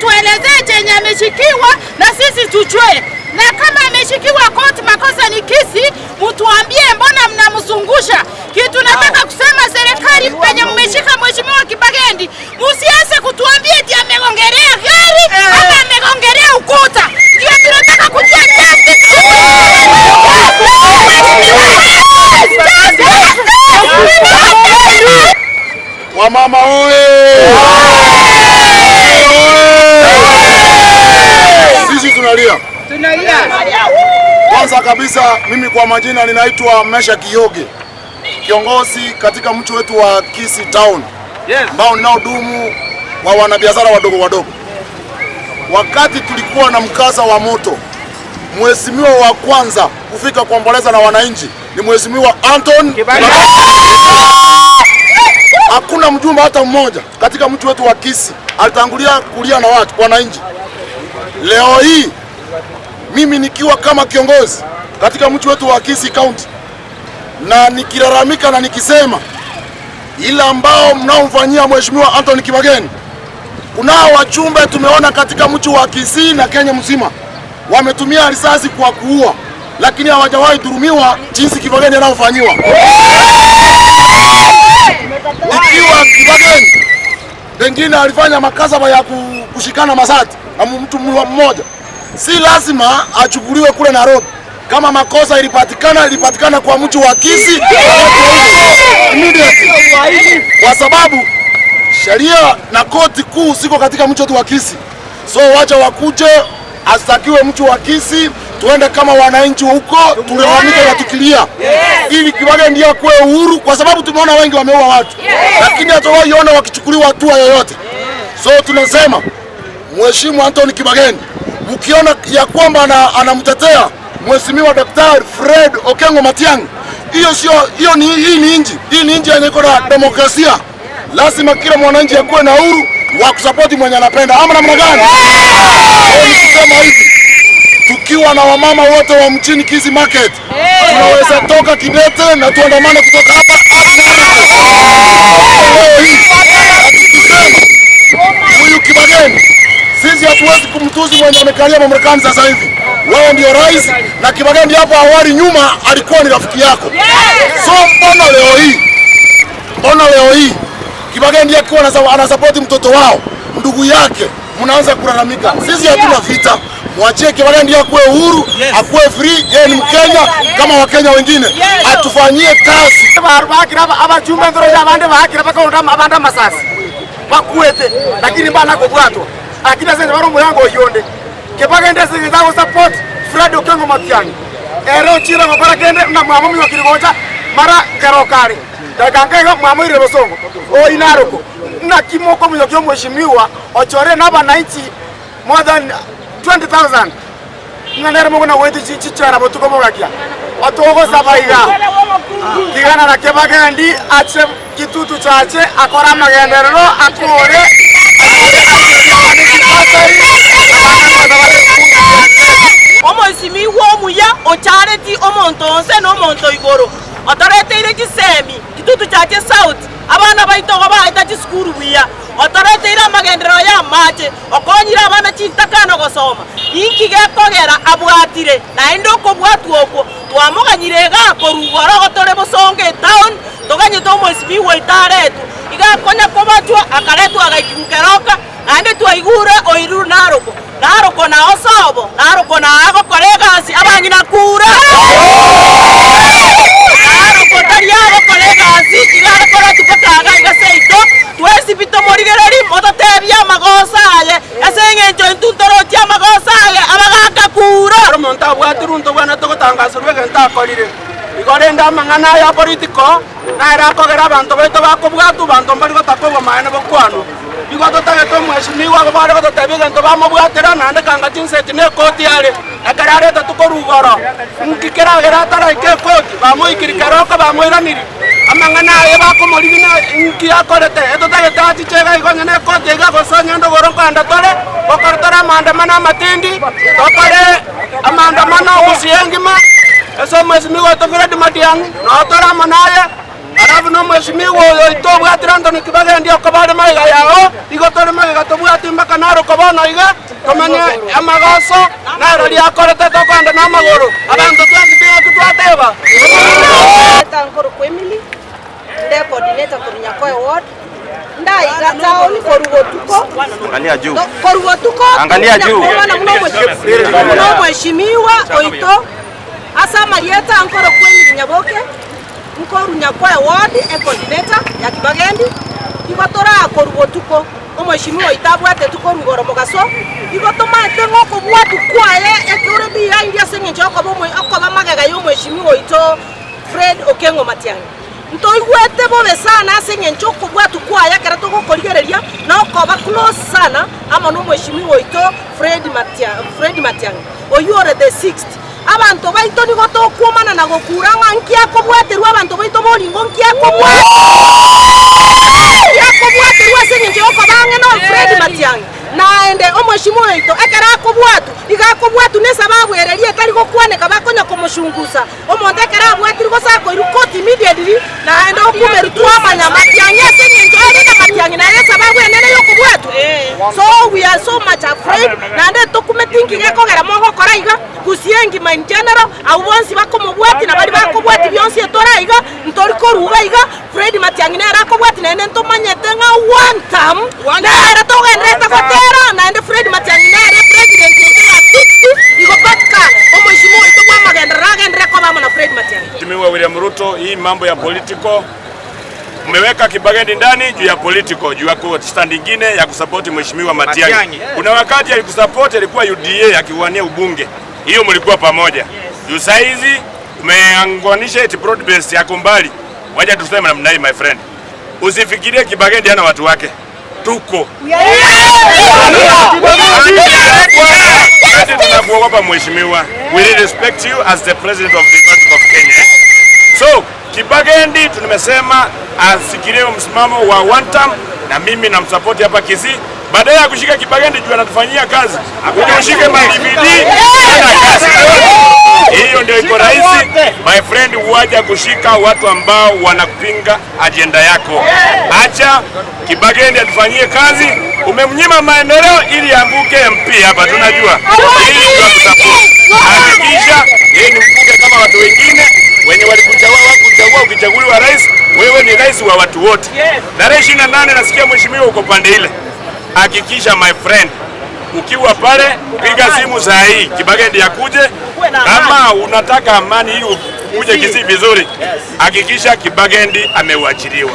Atuelezee chenye ameshikiwa na sisi tujue, na kama ameshikiwa koti makosa ni Kisii, mtuambie mbona mnamzungusha. Kitu nataka kusema serikali, penye mmeshika mheshimiwa Kibagendi, musianze kutuambia eti amegongerea gari ama amegongerea ukuta. Ndio tunataka kujua justice. Wamama oye! Sisi tunalia. Kwanza kabisa mimi kwa majina ninaitwa Mesha Kiyoge, kiongozi katika mji wetu wa Kisii Town ambao ninaodumu wa wanabiashara wadogo wadogo. Wakati tulikuwa na mkasa wa moto, mheshimiwa wa kwanza kufika kuomboleza na wananchi ni mheshimiwa Anton Hakuna mjumbe hata mmoja katika mji wetu wa Kisii alitangulia kulia na watu wananchi. Leo hii mimi nikiwa kama kiongozi katika mji wetu wa Kisii County na nikilalamika na nikisema ila ambao mnaomfanyia mheshimiwa Anthony Kibageni, kunao wachumbe tumeona katika mji wa Kisii na Kenya mzima wametumia risasi kwa kuua, lakini hawajawahi dhurumiwa jinsi Kibageni anaofanyiwa. Ikiwa Kibageni pengine alifanya makasaba ya kushikana masati na mtu mmoja, si lazima achukuliwe kule Nairobi. Kama makosa ilipatikana, ilipatikana kwa mji wa Kisii immediately, kwa sababu sheria na koti kuu ziko katika mji wetu wa Kisii. So wacha wakuje, astakiwe mji wa Kisii, tuende kama wananchi huko tulalamike na tukilia, ili Kibageni ndiye akuwe uhuru, kwa sababu tumeona wengi wameua watu, lakini hatuwahi ona wakichukuliwa hatua yoyote. So tunasema Mheshimu Anthony Kibageni, mkiona ya kwamba anamtetea Mheshimiwa Daktari Fred Okengo Matiang'i, hiyo sio hiyo, ni hii ni nchi hii ni nchi yenye iko na demokrasia. Lazima kila mwananchi akuwe na uhuru wa kusapoti mwenye anapenda, ama namna gani? Nikisema hivi, tukiwa na wamama wote wa mchini Kisii Market, tunaweza toka kidete na tuandamane kutoka hapa hadi leo hii. Tukisema huyu Kibageni, sisi hatuwezi kumtuzi mwenye amekalia mamlakani sasa hivi. Wewe ndio rais na Kibageni hapo awali nyuma alikuwa ni rafiki yako. So mbona leo hii, mbona leo hii Kibageni akiwa anasapoti mtoto wao ndugu yake, mnaanza kulalamika? Sisi hatuna vita, mwachie Kibageni akuwe uhuru, akuwe free. Yeye ni Mkenya kama Wakenya wengine, atufanyie kazi. Abachumbe ntoroja abande bakira bakaonda abande amasasi bakwete, lakini mbana kobwatwa lakini ase bari omoyango oyonde Kibagende ase egento agosupport Fred Okengo Matiang'i ere ochire gokora kende na mwamomiyokiri gocha mara nkeroka are dakika nka igo mwamoirire bosongo oyi naroko naki mokominyokia omweshimiwa ochore na abananchi more than 20,000 ng'a nere mogona goeta chichera botuko bogakia otogosaba iga tigana na Kibagendi ache kitutu chache akore amagenderero akore Omoisimigwa omuya ochareti omonto onse na omonto igoro, otoreteire chisemi, kitutu chache south, abana baito igo baeta chisukuru buya, otoreteire amagenderero y'amache, okonyire abana chintakana gosoma. Inki gekogera abwatire naende okobwatwa okwo twamoganyire igaa korwa igoro igo tore bosongo etown, toganyete omoisimigwa oito aretwe. Iga akonya kobachwa akaretwa agaikigwa keroka, naende twaigure oirure narokwo. Narokwo nao sobo, narokwo nao agokora egasi, abang'ina kura. Narokwo tari agokora egasi, iga agokora mpaka iga iga seito, twensi pi tomorigererie, mototebie amagoso aye, ase eng'encho intwe ntoroche amagoso aye, abagaka kura. Ekero omonto abwatirwe ntobwenerete gotangaserwa egento akorire. Igo rende amang'ana aya a political nere akogera abanto baito bakobwatwa, abanto mbari gotaka obomaene bokwanwa. Igo totagete omweshimiwa abwo bare gototebia egento bamobwatera, naende kanga chinsa echi nekoti are, ekero aretetwe korwa igoro, nki keragere ataraika ekoti? Bamoikiri keroko bamoiranirie amang'ana aye bakomorigina nki akorete. Etotagete achiche iga igo onye nekoti iga gose onye ndogoro nkoenda tore, gokora tore amaandamano amatindi, tokore amaandamano gusii engima, ase omweshimiwa oito Fred Matiang'i, noo tore amo naye. Alafu na omweshimiwa oyo oito obwatire Anthony Kibagendi okoba are magega yao, igo tore magega tobwati mpaka naroka bono iga, tomanye amagoso naro riakorete tokoenda namagoro. Abanto twensi ting'aki twateba. Nkorokwa Emily, nde coordinator korwa Nyakoe ward, ndaiga town korwa botuko, Angalia juu. korwa botuko Angalia juu. tokonyakobana buna omochi- buna omweshimiwa oito ase amarieta nkorokwa Emily Nyaboke, nkorwa Nyakoe ward ecoordinator ya Kibagendi, igo torakorwa botuko omweshimiwa oito abwatetwe korwa igoro mogaso, igo tomaete ng'a okobwatwa kwaye ekore behind ase eng'encho yokoba omo okoba magega ya omweshimiwa oito Fred Okengo Matiang'i. Ntoigwete bobe sana ase eng'encho okobwatwa kwaye ekero togokorigereria na okoba close sana amo nomweshimiwa oito Fred Matia Fred Matiang'i oyio ore the sixth. Abanto baito nigo tokwomana na gokura ng'a nki akobwaterwa abanto baito boringo nki akobwaterwa nki akobwaterwa ase eng'encho yokoba ang'e no Fred Matiang'i. Naende omweshimiwa oito ekero akobwatwa iga akobwatwa nesababu ereria etari gokwaneka bakonya komoshungusa. Omonto ekero abwatirwe gose akoirwa court immediately, naende okumerwa twamanya matiang'i ase eng'encho ere na matiang'i naye esababu enene yokobwatwa. So we are so much afraid naende tokumeti nki gekogera mogokora iga, Gusii engima in general, abwo bonsi bakomobwatia na baria bakobwatia bionsi etore aiga, ntori koruga iga, Fred Matiang'i nere akobwatia naende ntomanyete ng'a one term nere togendererete gotera naende Fred Matiang'i nere president oito ya sixth igo mpaka omoishima oito bwa amagenderero agenderere koba amo na Fred Matiang'i. Mheshimiwa William Ruto, hii mambo ya political mmeweka Kibagendi ndani juu ya political, juu ya stand ingine ya kusapoti Mheshimiwa Matiang'i. Kuna wakati alikusapoti alikuwa UDA akiwania ubunge, hiyo mlikuwa pamoja. Juu saizi umeanganisha eti broad based yako mbali. Wacha tuseme namna hii my friend, usifikirie Kibagendi ana watu wake, tuko Ati tunakuogopa mheshimiwa. We really respect you as the president of the Republic of Kenya. eh? So Kibagendi tumesema asikilie msimamo wa one term, na mimi namsupport hapa Kisii. Badala ya kushika Kibagendi juu anatufanyia kazi, uje ushike ma DVD ana kazi. Hiyo ndio iko rahisi my friend, waja kushika watu ambao wanapinga ajenda yako. Acha Kibagendi atufanyie kazi. Umemnyima maendeleo ili anguke MP hapa, tunajua ili tunakusupport. Hakikisha yeye ni mbunge kama watu wengine wenye walikuchagua, wakuchagua. Ukichaguliwa rais, wewe ni rais wa watu wote. Tarehe 28 nasikia mheshimiwa uko pande ile, hakikisha my friend ukiwa pale piga simu saa hii Kibagendi akuje. Kama unataka amani ili uje Kisii vizuri, hakikisha Kibagendi amewachiliwa.